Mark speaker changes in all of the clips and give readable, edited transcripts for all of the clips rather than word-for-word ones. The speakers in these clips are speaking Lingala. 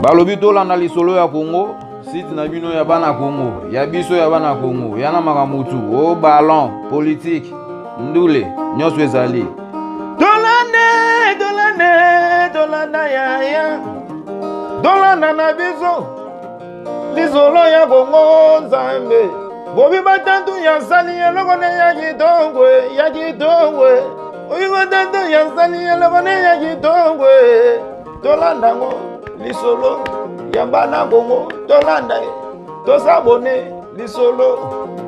Speaker 1: Balobi tolanda lisolo ya Congo, site na bino ya bana Congo, ya biso ya bana Congo, ya na makambo tu, o ballon, politique, ndule, nyonso ezali. Tolande, tolande, tolanda yaya. Tolanda na biso lisolo ya Congo Nzambe. Bobi batantu ya sali eloko ne ya kitongwe, ya kitongwe. Bobi batantu ya sali eloko ne ya kitongwe. Tolanda ngo lisolo ya bana Congo, tolanda ye. Tosabone lisolo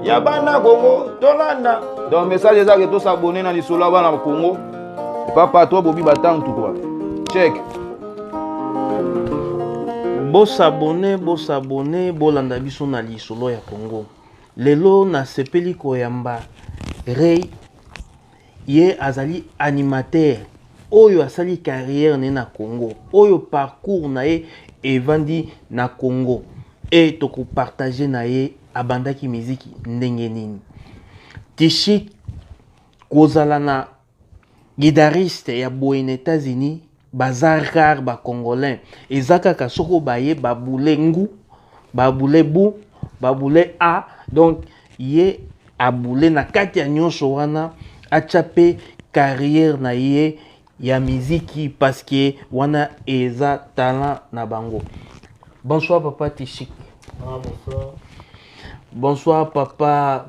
Speaker 1: ya bana Congo, tolanda. Donc message eza ke tosabone na lisolo ya bana Congo. Papa toi Bobi batantu quoi. Check.
Speaker 2: Bosabone, bosabone, bolanda biso na lisolo ya Congo. Lelo nasepeli koyamba Ray, ye azali animateur oyo asali carrière ne na Congo, oyo parcours na ye evandi na Congo e tokopartage na ye abandaki miziki ndenge nini. Tichik kozala na guitariste ya boye na États-Unis baza rare ba congolais, eza kaka soko baye babule ngu, babule bu, babule a, donc ye abule na kati ya nyonso wana atia pe carrière na ye ya miziki parce que wana eza talent na bango. Bonsoir papa Tichik.
Speaker 3: Ah, bonsoir.
Speaker 2: Bonsoir papa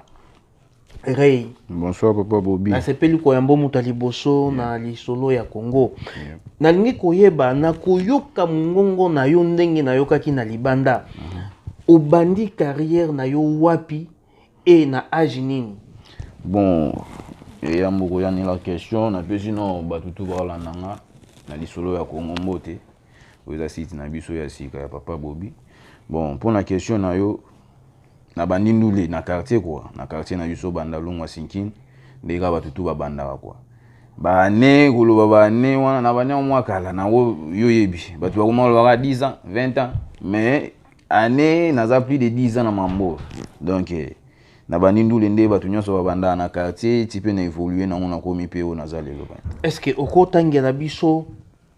Speaker 2: Ray.
Speaker 1: Bonsoir papa Bobby.
Speaker 2: Nasepeli koyamba moto ya liboso na lisolo ya Congo. Nalingi koyeba na koyoka mongongo na yo ndenge nayokaki na libanda. Obandi carrière na yo wapi e na age nini?
Speaker 1: Bon, eyambo koyanela question napesi no bato tu baolanda nga na lisolo ya Congo mbote. Oyo eza site na biso ya sika ya papa Bobby. Bon, mpona question na yo na bandi ndule na quartier quoi, na quartier na biso banda longwa Sinkin ndenge kaka bato tu babandaka quoi. Baane koloba baane wana na bandi yango mwa kala nango yo yebi bato bakoma kolobaka 10 ans 20 ans, mais année naza plus de 10 ans na mambo. Donc na bandi ndule nde bato nyonso babandaka na quartier ti mpe na évolue nango nakomi mpe oyo naza lelo.
Speaker 2: Est-ce que okotangela biso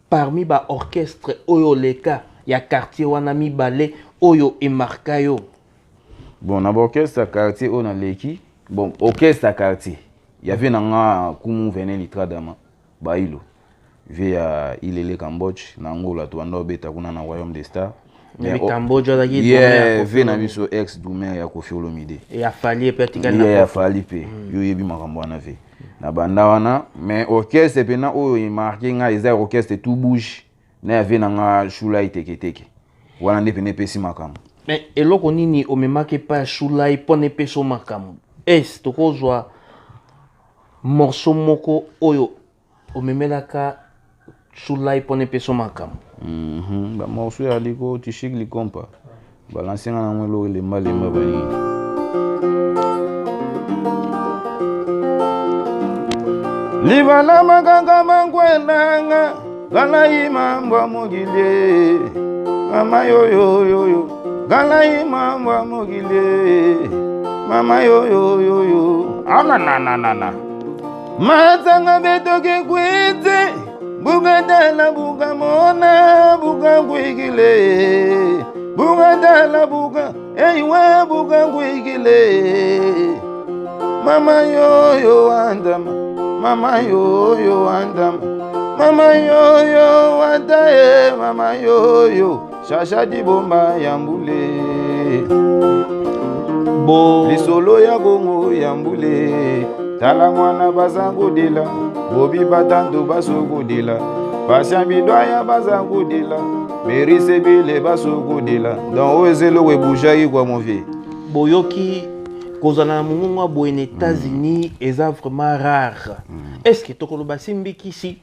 Speaker 2: parmi ba orchestre oyo leka ya quartier wana mibale oyo emarka yo?
Speaker 1: Bon, na ba orchestre ya quartier oyo naleki, bon, orchestre ya quartier ya vie na nga kumu vene litradama bailo vie ya Ilele Cambodge na Angola, tobanda obeta kuna na Royaume des Stars.
Speaker 2: Mais Cambodge azalaki
Speaker 1: yeah, vie na biso ex Doumer ya Koffi Olomide
Speaker 2: ya Fally pe atikali na
Speaker 1: ya Fally pe yo yebi makambo wana vie na banda wana. Mais orchestre pena oyo emarke nga eza orchestre tout bouge na ya vie na nga Shulai teketeke wana nde pena epesi makambo.
Speaker 2: Mais eloko nini omemaki epai ya Shulai mpona epesa makambo? Es tokozwa morceau moko oyo omemelaka Shulai mpona epesa makambo?
Speaker 1: Ba morceau ya liko Tichik likompa balanse nga nango eloko elemba lemba banini. Libala makaka mangwenanga galai mambwa mokili mama yoyoyoyo galai mambwa mokili mama yoyoyoyo ananananana matsanga betoke kwidze bukatala bukamona bukakwikile bukatala buka eiwe bukakwikile mama yoyo wandama mama yoyo wandama mama yoyo wataye mama yoyo shasha dibomba yambule
Speaker 2: bo
Speaker 1: lisolo ya Kongo yambule tala mwana baza kodela Bobi batantu basokodela Patient bidwaya baza kodela Merise bile basokodela. Donc oyo eza eloko ebougeaki quoi mon vieux.
Speaker 2: Boyoki kozala na mongongo ya boye na États-Unis eza vraiment rare. Est-ce que tokoloba simbi kisi?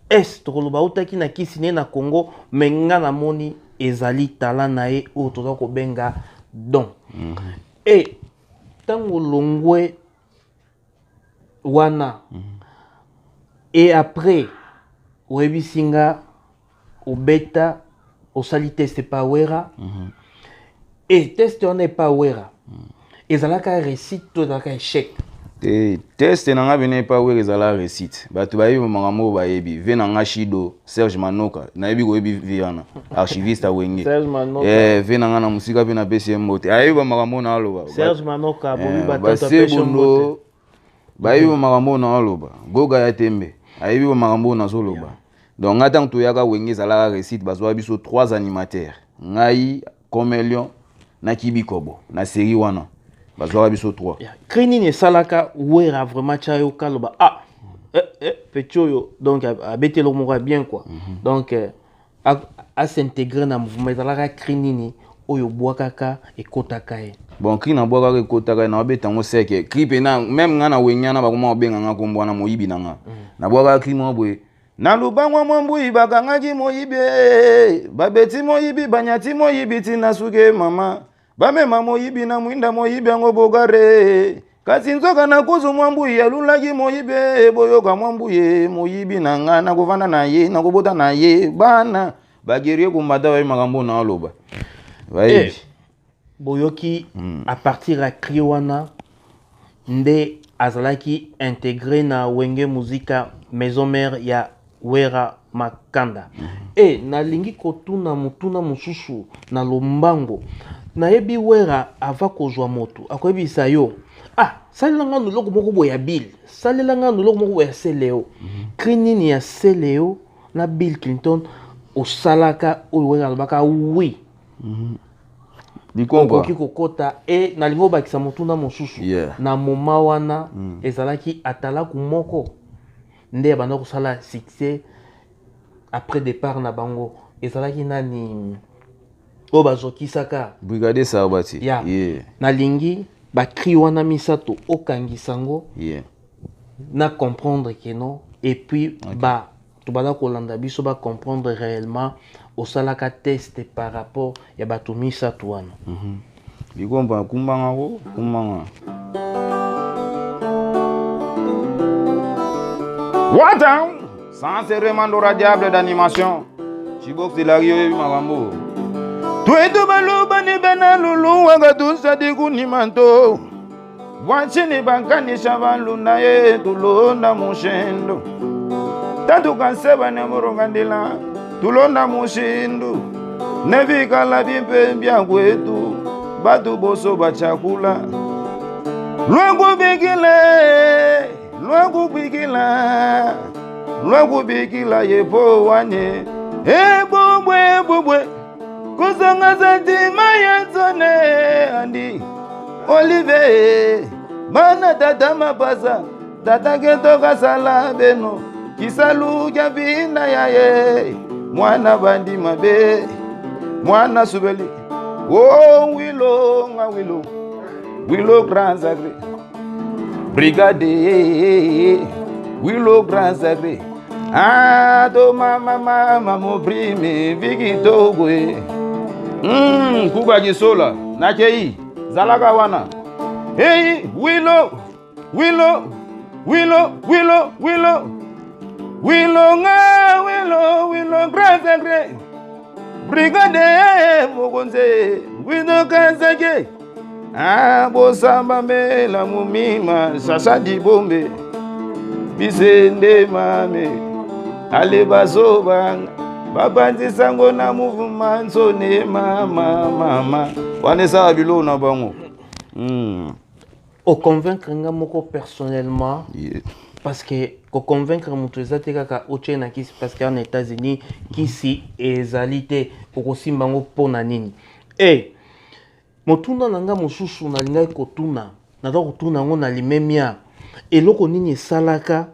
Speaker 2: Est-ce tokoloba autaki na kisi ne na Congo? Mais nga namoni ezali talent na ye oyo toza kobenga don. Et ntango longwe wana et après oyebisi nga obeta osali test epa Wera. Et test wana epa Wera ezalaka réussite to ezalaka échec?
Speaker 1: Te, test na nga pene epa Wera ezala réussite. Bato bayebi makambo oyo bayebi. Ve na nga Shido, Serge Manoka, nayebi koyebi vie wana. Archiviste ya Wenge.
Speaker 2: Serge Manoka.
Speaker 1: Eh, ve na nga na mosika pe napesi ye mbote. Ayebi ba makambo oyo naaloba.
Speaker 2: Serge Manoka, bobi batata pesi yo mbote.
Speaker 1: Bayebi ba makambo oyo naaloba. Goga ya Tembe, ayebi ba makambo oyo nazoloba. Donc nga ntango toyaka Wenge ezalaka réussite, bazwaka biso 3 animateurs. Ngai, Comelion na Kibikobo na série wana bazwaka biso 3.
Speaker 2: Yeah. Cri nini esalaka Wera vraiment tya yo kaloba ah eh, eh, petit oyo donc abeti eloko moko ya bien quoi. Donc eh, a s'intégrer na mouvement ezalaka cri nini oyo obwakaka ekotaka ye?
Speaker 1: Bon, cri nabwakaka ekotaka ye, nabeta yango seke cri pena même nga na Wenge wana bakoma kobenga nga kombo wana moyibi na nga. Nabwakaka cri moko boye na lubangwa mwa mbui bakangaki moyibi, babeti moyibi, banyati moyibi tina suke mama bamema moyibi na mwinda moyibi yango bogare kasi nzoka na kuzu mwa mbui alulaki moyibi, boyoka mwa mbui moyibi na nga nakovanda na ye nakobota na ye bana bagerie kombata bayebi makambo na aloba bayebi.
Speaker 2: Boyoki à partir ya cri wana nde azalaki intégré na Wenge Musica Maison Mère ya Wera Makanda. E nalingi kotuna motuna mosusu na lombango. Nayebi Wera ava kozwa moto akoyebisa yo ah salela nga eloko moko boye ya Bill, salela nga eloko moko boye ya Celeo. Cri nini ya Celeo na Bill Clinton osalaka oyo Wera alobaka oui? Okoki kokota e nalingi obakisa motuna mosusu. Na moma wana ezalaki atalaku moko nde abanda kosala succès après départ na bango, ezalaki nani oyo bazokisaka?
Speaker 1: Brigadier Sarbati.
Speaker 2: Ya. Nalingi bacri wana misato okangisa yango na comprendre que non et puis ba tobanda kolanda biso ba comprendre réellement osalaka test par rapport ya bato misato wana.
Speaker 1: Likomba kumbanga ko kumbanga. What? Sans remandora diable d'animation. Chibox de la Rio yebi makambo. Twetu baluba ni bena lulu wanga tusa dikuni manto. Bwachini bankanisha balunda ye tulonda mushindu. Tatu kanseba ne murungandila tulonda mushindu. Nevikala bimpe bya kwetu batu boso bachakula. Lwakubikile, lwakubikila, lwakubikila yepo wanye. Ebobwe bobwe kozanga santima ya nzone andi Olive bana tata mapasa tata keto kasala beno kisalu kya bina ya ye mwana bandi mabe mwana subeli o wilo nga wilo wilo grand sacré brigade wilo grand sacré ah to mama mama mo prime viki togwe kuka kisola nakei zalaka wana hey wilo wilo wilo wilo wilo wilo nga wilo wilo grand sacré brigade mokonzi wilo kansake ah bosamba mela mumima sasa dibombe bisende mame ale bazobanga babanzisango na mouvement nzone mama mama wana esala biloko na bango.
Speaker 2: Oconvaincre nga moko personnellement. Parce que koconvaincre moto eza te kaka otie na kisi, parce que na États-Unis kisi ezali te, okosimba yango mpo na nini? E motuna na nga mosusu nalingaki kotuna, naza kotuna yango na limemia, eloko nini esalaka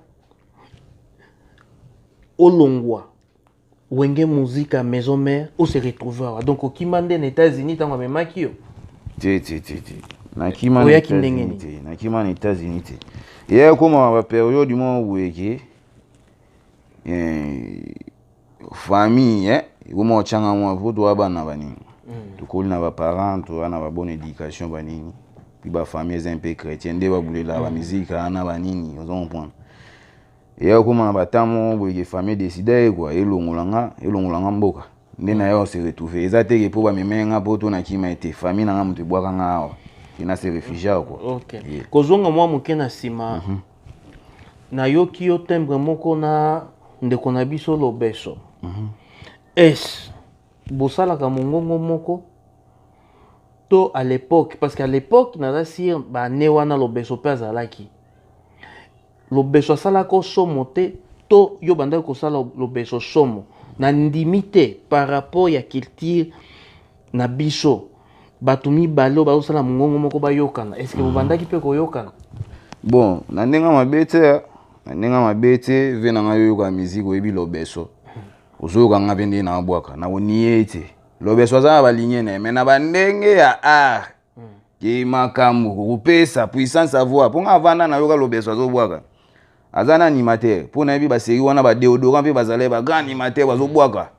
Speaker 2: olongwa Wenge Musica Maison Mère o se retrouve awa? Donc okima nde na États-Unis ntango amemaki yo?
Speaker 1: Te te te te, nakima na
Speaker 2: Oyaki ndenge
Speaker 1: États-Unis
Speaker 2: nini?
Speaker 1: te, nakima na États-Unis te. Eya ekóma bapériode moko boye ke famille ekóma kotyanga mwa po toya bana banini, tokoli na baparent, toya na babonne éducation banini, puis bafamille eza un peu chrétien nde babulela bamusike wana banini, ozo comprendre. Eya okóma na batemps moko boye ke famille décide ye kua elongola nga mboka nde na ya se retrouve. Eza te ke mpo bamema nga mpo to nakima ete famille na nga moto ebwaka nga awa. Ke na se réfugier awa quoi.
Speaker 2: Ok. Yeah. Kozonga mwa moke na nsima, nayoki yo timbre moko na ndeko na biso Lobeso. Es bosalaka mongongo moko to à l'époque? Parce qu'à l'époque naza sire bane wana Lobeso mpe azalaki. Lobeso asalaka somo te to yo bandaki kosala Lobeso somo? Na ndimi te par rapport ya culture na biso, bato mibale oyo bazosala mongongo moko bayokana. Est ce que bobandaki mpe koyokana?
Speaker 1: Bon, na ndenge mabe te, na ndenge mabe te. Ve na ngai, oyoka musique, oyebi Lobeso, ozoyoka nga mpe ndenge nabwaka na konie te. Lobeso aza na baligne na ye, mais na bandenge ya art ke makambo kopesa puissance ya voix, mpo nga avanda nayoka Lobeso azobwaka, aza na animateur, mpo nayebi basérie wana, badéodorant mpe bazala bagrand animateur bazobwaka,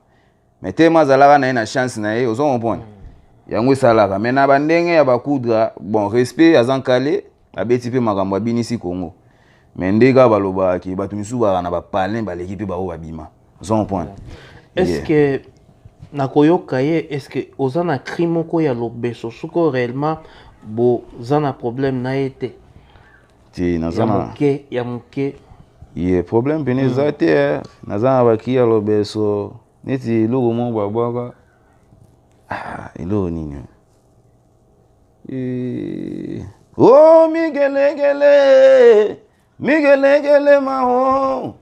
Speaker 1: mais tema azalaka na ye na chance na ye, ozo comprendre, yango esalaka. Mais na bandenge ya bacoudre, bon, respect, aza nkale, abeti mpe makambo, abinisi Congo, mais nde kaka balobaka ke bato misusu bazalaka na bapalin, baleki mpe bango babima, ozo comprendre.
Speaker 2: Est ce que nakoyoka ye? Est ce que oza na cri moko ya Lobeso soki réellement boza na problème na ye te?
Speaker 1: Te, naza
Speaker 2: ya
Speaker 1: na
Speaker 2: moke ya moke.
Speaker 1: Ye problème pene eza te. Naza na bacri ya Lobeso neti eloko moko babwaka. Ah, eloko nini? O migelegele, migelegele mao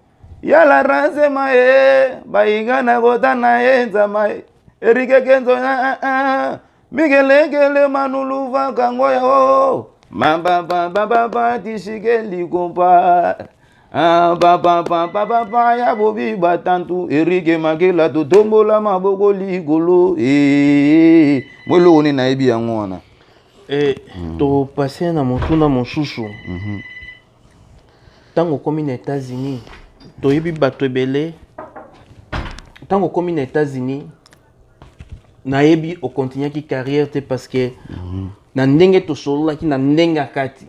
Speaker 1: yala ranzema ye bayiga na kota na ye nzama ye Erike Kenzo, ah, ah, migelegele manuluva kango ya o mababababa tishike likompa. Ah, papapapapapa ya bobi batantu Erike Makela, totombola maboko likolo. Eh, mo eloko nini nayebi yango wana.
Speaker 2: Topase na motuna mosusu. Ntango okomi na États-Unis, toyebi bato ebele. Ntango okomi na États-Unis, nayebi okontinuaki carrière te, parce que na ndenge tosololaki na ndenge ya kati,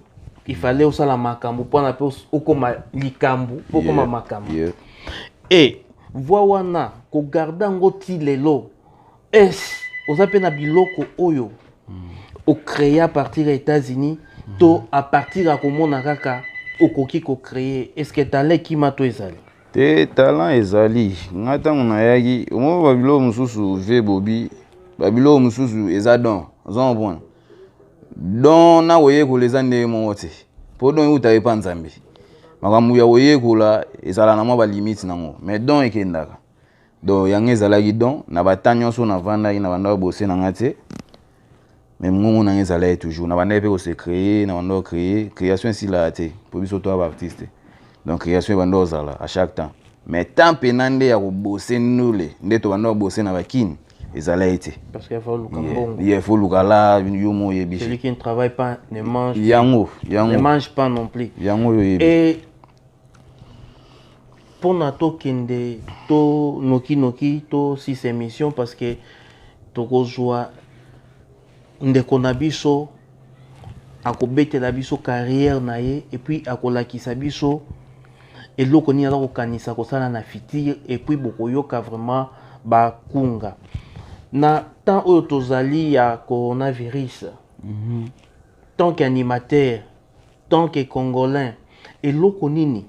Speaker 2: il fallait osala makambo mpona mpe okoma likambo, mpo okoma makambo. E voix wana kogarder yango ti lelo, es oza mpe na biloko oyo ocréer à partir ya États-Unis to à partir ya komona kaka okoki kocréer? Est ce que talent ekima to ezali?
Speaker 1: Te, talent ezali. Ngai ntango nayaki, omoni babiloko mosusu, ve bobi, babiloko mosusu eza don, oza comprendre. Don na koyekola eza ndenge moko te, mpo don eutaka epa Nzambe. Makambo ya koyekola ezala na mwa balimite nango, mais don ekendaka. Donc yango ezalaki don. Na batan nyonso navandaki na banda bose na nga te, mais mongongo na nga ezalaki toujours. Na bandaki mpe kose créer, na banda créer, création esilaka te mpo biso toya baartiste. Donc création ebanda kozala à chaque temps, mais temps mpena nde ya kobose ndule nde tobanda kobose na bakini ezalaki te.
Speaker 2: Parce qu'il faut luka mbongo.
Speaker 1: Ye faut luka la yo mo oyebi.
Speaker 2: Celui qui ne travaille pas ne mange
Speaker 1: yango yango
Speaker 2: ne mange pas non plus.
Speaker 1: Yango oyo oyebi.
Speaker 2: Et mpona tokende to nokinoki tosisa émission, parce que tokozwa ndeko na biso akobetela biso carrière na ye, et puis akolakisa biso eloko nini aza kokanisa kosala na futur, et puis bokoyoka vraiment bakunga na temps oyo tozali ya coronavirus. Tant qu'animateur, tant que Congolais, eloko nini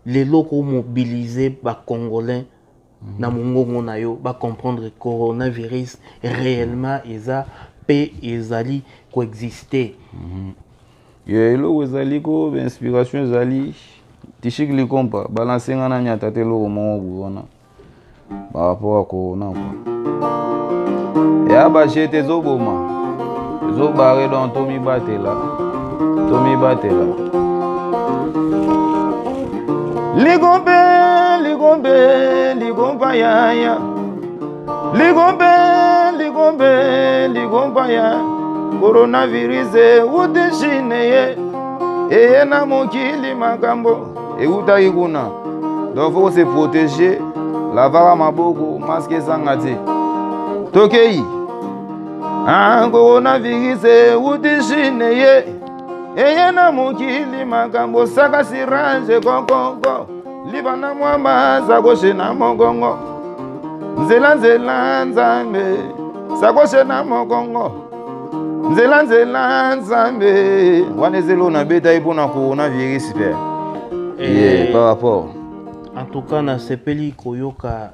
Speaker 2: lelo komobilize Bacongolais na mongongo na yo, bacomprendre coronavirus réellement eza mpe ezali koexiste?
Speaker 1: Ye eloko ezali ko bainspiration ezali Tishik Likompa, balance nga na nyata te eloko moko boye wana par rapport à corona quoi. Ya bajete ezoboma, ezobare, donc tomibatela, tomibatela. Likompe, likompe, likompa yaya, likompe, likompe, likompa ya coronavirus euti Chine, ye eye na mokili, makambo eutaki kuna. Donc faut se protéger, lavaka maboko, masque ezanga te. Tokei. Ah, coronavirus euti Chine, ye eye na mokili, makambo saka sirange kokoko liba na mwamba sakoshe na mokongo, nzela nzela Nzambe sakoshe na mokongo. Nzela nzela Nzambe. Wana eza eloko nabeta ye mpona coronavirus pe. Yeah, par rapport.
Speaker 2: En tout cas, nasepeli koyoka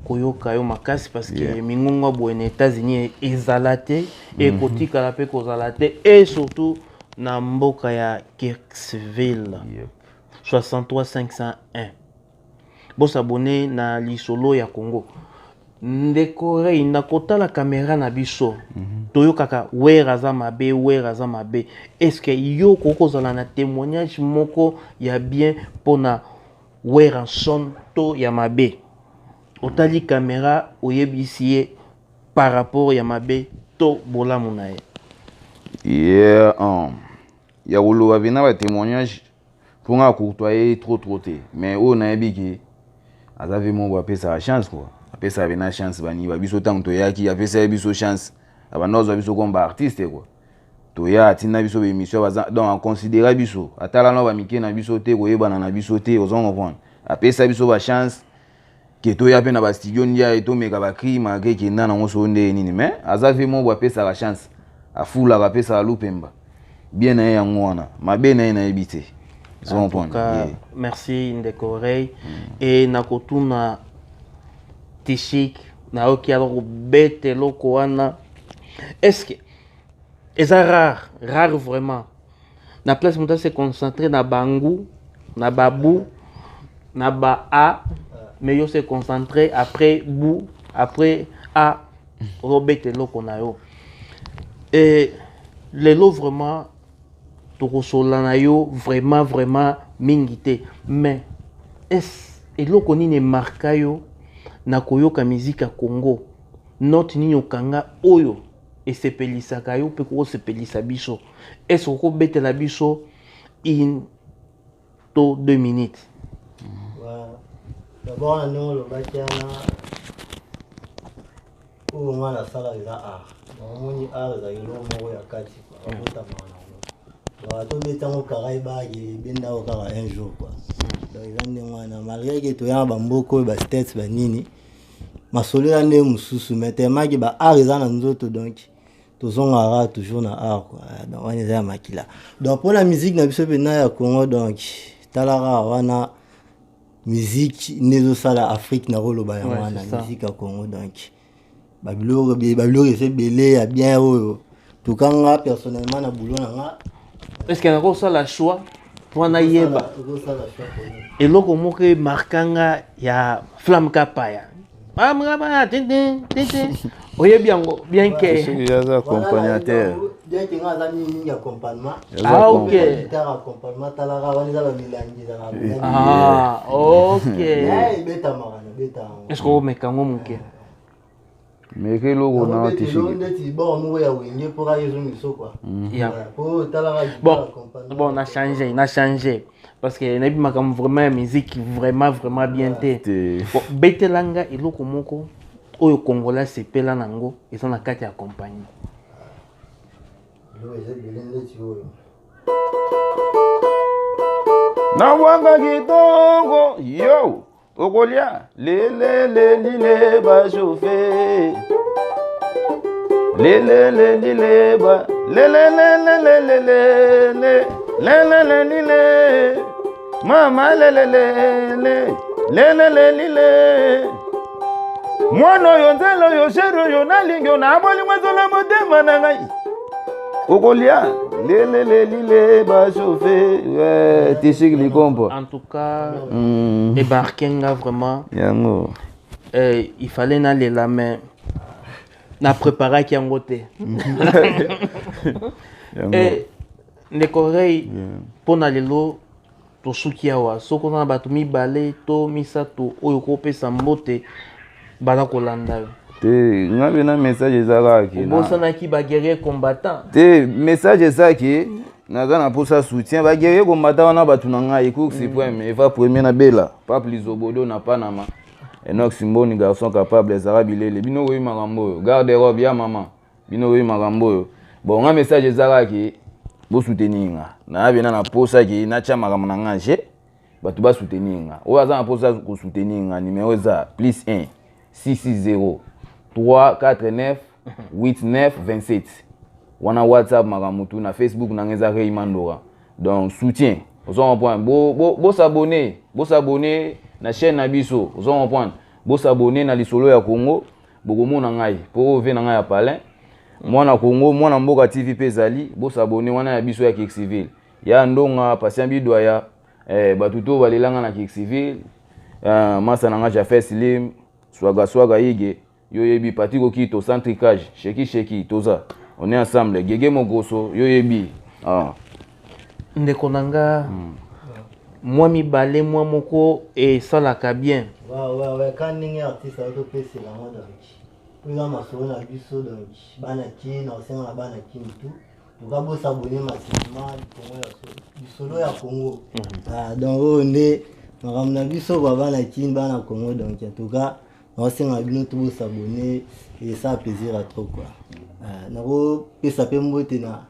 Speaker 2: koyoka yo makasi parce que mingongo boye na États-Unis ezala te, ekotikala mpe kozala te, et surtout na mboka ya Kirksville. 63 501. Bosabone na Lisolo ya Congo. Ndeko Rey, na kotala kamera na biso, toyokaka Wera aza mabe, Wera aza mabe. Est ce que yo okoki kozala na témoignage moko ya bien mpona Werrason to ya mabe? Otali kamera, oyebisi ye par rapport ya mabe to bolamu na ye.
Speaker 1: Yeah, ya koloba mpena batémoignage mpo nga courtoyer trop trop te, mais oyo nayebi ke aza ve moko apesaka chance quoi, apesaka mpena chance bani babiso. Ntango toyaki, apesaki biso chance, abanda kozwa biso comme baartiste quoi. Toya, atinda biso baémission baza, donc aconsidéra biso, atala no bamike na biso te, koyebana na biso te, ozo comprendre? Apesa biso bachance ke toya mpe na bastudio ndia, tomeka bacri malgré kenda nango so nde nini, mais aza ve moko apesaka chance, afulaka, apesaka lupemba bien na ye. Yango wana, mabe na ye nayebi te.
Speaker 2: En tout cas, merci ndeko Rey. Et nakotuna Tishik, nayoki alors kobeta eloko wana. Est ce que eza rare, rare vraiment, na place moto ase concentré na bangu, na babu, na ba a, mais yo se concentré après bu, après a, ozobeta eloko na yo? Et lelo vraiment tokosolola na yo vraiment vraiment mingi te, mais est eloko nini emarka yo na koyoka miziki ya Congo? Note nini okanga oyo esepelisaka yo mpe kokosepelisa biso? Est okobetela biso une to 2 minutes?
Speaker 3: D'abord, na ndenge olobaki wana, oyo nga nasala eza art. Omoni, art ezalaki eloko moko ya kati, babotamaka nango. Donc atobetango kaka, ebaki ebendako kaka un jour quoi. Donc eza ndenge wana, malgré ke toya na bamboka oyo, bastates, banini, masolo eza ndenge mosusu, mais tellement ke ba art eza na nzoto, donc tozongaka toujours na art quoi. Donc wana eza ya makila. Donc mpona musique na biso mpena ya Congo, donc talaka wana musique nde ezosala Afrique, nakoloba yango wana, musique ya Congo. Donc babiloko babiloko eza ebele ya bien oyo tokanga personnellement na boulot na nga.
Speaker 2: Est ce que nakosala choix mpo nayeba eloko moko emarkanga ya Flamme Kapaya? Oyebi yango bien ke
Speaker 1: aza accompagnateur.
Speaker 3: Bien ke nga aza mingimingi accompagnement.
Speaker 2: Ah, ok.
Speaker 3: Guitare accompagnement, talaka wana eza bamilangi, ezalaka.
Speaker 2: Ah, ok.
Speaker 3: Ebetamaka, nabeta yango.
Speaker 2: Est ce que omeka yango moke?
Speaker 1: Meke eloko na
Speaker 3: Tishiki ndeti bor moko ya Wenge mpo kaka ezongiso quoi. Po talaka.
Speaker 2: Bon, na changé, na changé, parce que nayebi makambo vraiment ya musique vraiment vraiment bien te. Bon, betelanga eloko moko oyo Congolais asepela nango, eza na kati ya compagnie.
Speaker 3: Eloko eza ebele, ndeti oyo.
Speaker 1: Nawanga kitoko yo okolia lelelelile bachauffe lelelelile ba lelelelelelele lelelelile mama lelelele lelelelile mwana oyo nzela oyo chéri oyo nalingi oyo na bolingo ezola motema na ngai okolia lelelelile bachauffe Tishik Likompo.
Speaker 2: En tout cas, emarke nga vraiment.
Speaker 1: Yango.
Speaker 2: Il fallait nalela, mais na préparaki yango te. Ndeko Rey, mpo na lelo tosuki awa. Soki oza na bato mibale to misato oyo okopesa mbote, baza kolanda yo.
Speaker 1: Te, nga mpe na message eza kaka ke
Speaker 2: obosanaki baguerrier combattant.
Speaker 1: Te, message eza ke naza na mposa soutien baguerrier combattant wana, bato na ngai, Cour suprême, Eva premier na Bela, Pape Lizobodo na Panama, Enox Mboni, garçon capable, ezala bilele. Bino koyi makambo oyo, garde robe ya mama, bino koyi makambo oyo. Bon, nga message eza kaka ke bosoutenir nga. Naya pena na posa ke natya makambo na nga je bato basoutenir nga. Oyo aza na mposa kosoutenir nga, numéro eza +1 660 349 89 27. Wana WhatsApp makambo tout na Facebook na nga eza Rey Mandora. Donc soutien. Ozo comprendre? Bo bo bo s'abonner, bo s'abonner na chaîne na biso. Ozo comprendre? Bo s'abonner na lisolo ya Congo, bokomona ngai po oyo vie na ngai ya palin. Mwana Congo, mwana mboka TV pe ezali, bo s'abonner wana ya biso ya Kiksiville. Ya Ndonga, Patient Bidwaya, eh, bato to balelanga na Kiksiville. Eh, masa na nga Jafet Slim, Swaga Swaga Ige. Yo yebi Patrick Okito sans tricage, sheki sheki toza. On est ensemble. Gege Mogoso, yo yebi. Ah.
Speaker 2: Ndeko na nga mwa mibale mwa moko esalaka bien.
Speaker 3: Ouais, ouais, ouais. Quand ndenge artiste azopesela yango donc po eza masolo na biso donc bana kin na kosenga na bana kin tout toka bosabone massivement Congo ya lisolo ya Congo. Ah, donc oyo nde makambo na biso kwa bana kin bana Congo donc en tout cas nakosenga bino to bosabone esala plaisir ya trop quoi. Ah, nakopesa mpe mbote na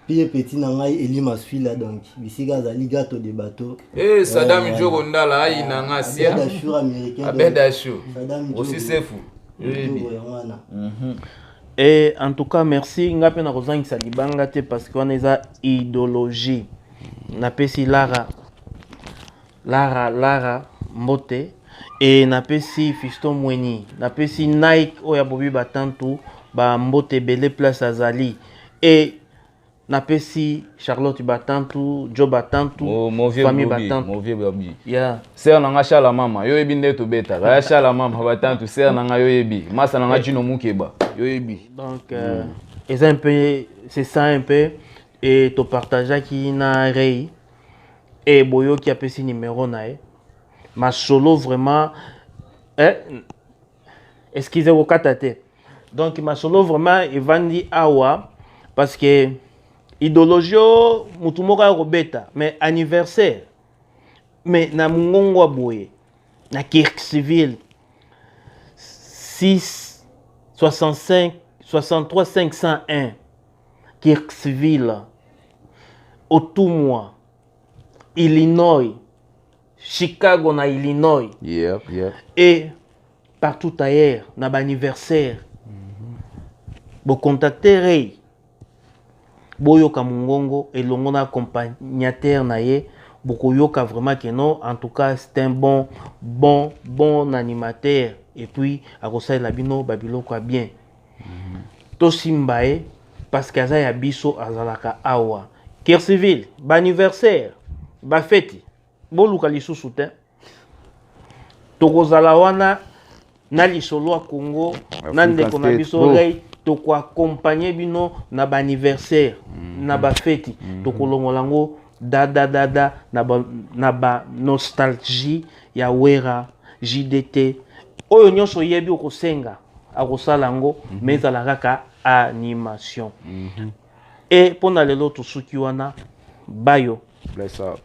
Speaker 3: pire petit na ngai Eli Maswila donc bisika azali gâteau de bateau.
Speaker 1: Eh, Saddam Djoko Ndala ayi na nga sia.
Speaker 3: Abed Achour américain.
Speaker 1: Abed Achour.
Speaker 3: Saddam Djoko.
Speaker 1: Aussi Sefu.
Speaker 3: Djoko yango wana.
Speaker 2: Et en tout cas merci nga pe na kozangisa libanga te parce que wana eza idéologie. Napesi Lara Lara Lara mbote et napesi Fiston Mweni, napesi Nike oyo ya Bobi Batantu ba mbote ebele place azali et napesi Charlotte Batantu, Joe Batantu,
Speaker 1: Mon vieux
Speaker 2: famille
Speaker 1: Bobby,
Speaker 2: Batantu.
Speaker 1: mon vieux Bobby.
Speaker 2: Yeah.
Speaker 1: Sœur na nga Shala mama, yo yebi nde tobetaka. Ya Shala mama Batantu, sœur na nga yo yebi. Masa na nga Gino Mukeba, yo yebi.
Speaker 2: Donc eza un peu c'est ça un peu et to partageaki na Ray et boyoki apesi numéro na ye. Masolo vraiment eh, excusez kokata te. Donc masolo vraiment evandi awa parce que idéologie oyo mutu moko ya kobeta mais anniversaire mais na mongongo ya boye na Kirksville 6 65 63 501 Kirksville, Ottumwa, Illinois, Chicago na Illinois.
Speaker 1: Yep, yep.
Speaker 2: Et partout ailleurs na ba anniversaire. Bo contacter Ray. Boyoka mongongo elongo na accompagnateur na ye. Bokoyoka vraiment que non, en tout cas c'est un bon, bon, bon animateur. Et puis akosalela bino ba biloko ya bien. Tosimba ye parce que aza ya biso azalaka awa. Kirksville, ba anniversaire, ba feti, boluka lisusu te. Tokozala wana na lisolo ya Congo, na
Speaker 1: African
Speaker 2: ndeko na
Speaker 1: State.
Speaker 2: biso
Speaker 1: Oh.
Speaker 2: Ray, tokoaccompagne bino na ba anniversaire, na ba feti. Tokolongola yango da da da da na ba nostalgie ya Wera, JDT. Oyo nyonso oyebi okosenga, akosala yango, mais ezala kaka animation. Et mpona lelo tosuki wana, bayo.
Speaker 1: Bless up.